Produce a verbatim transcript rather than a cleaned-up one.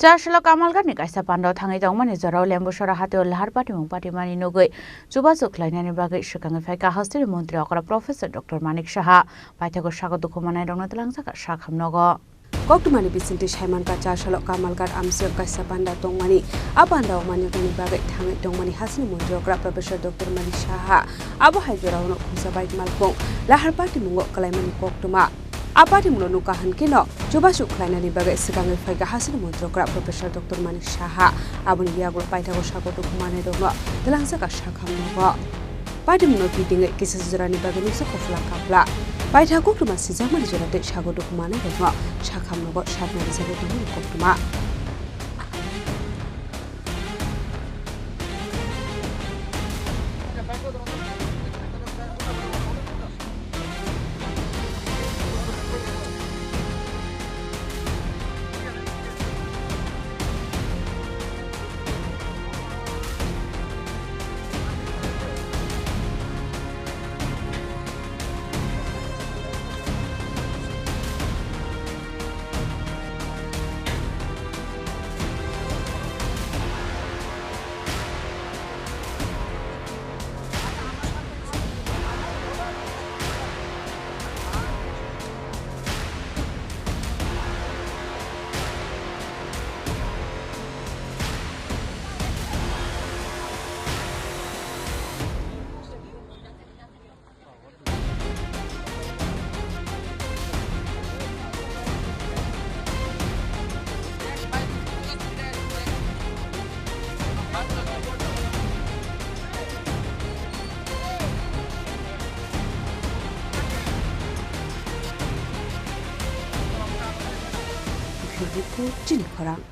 Chasalo Kamalgarni kaisa pandao thangwi tongmani jorao Lembusora hatio lahar patimung patimani nugwi chubachu khlainani bagwi swkangwi phaikha hasteni montri okra Professor Doctor Manik Saha. Paithago sago dukhu manai rokno twlangjakha sak hamnogo. Koktwmani bisingtwi saimankha, chasalo Kamalgar amchio kaisa panda tongmani. A pandao manjaknani bagwi thangwi tongmani hasteni montri okra Professor Doctor Manik Saha. Abo hai jorao no khungsa bai malkhung lahar patimungo kwlaimani koktwma. A patimungno nukha hwn kheno, chubachu khlainani bagwi swkangwi phaikha hasteni montri okra Professor Doctor Manik Saha. Aboni yagulo paithago sago dukhu manai rokno twlangjakha sak hamnogo. Patimungno kitingwi kisa jorani bagwi nuksa kofla kapla. Paithago koktwma sijakmani jora tei sago dukhu manai rokno sak hamnogo sakna rijagwi tongmani koktwma. Bukhuk bukhuk chini khorang.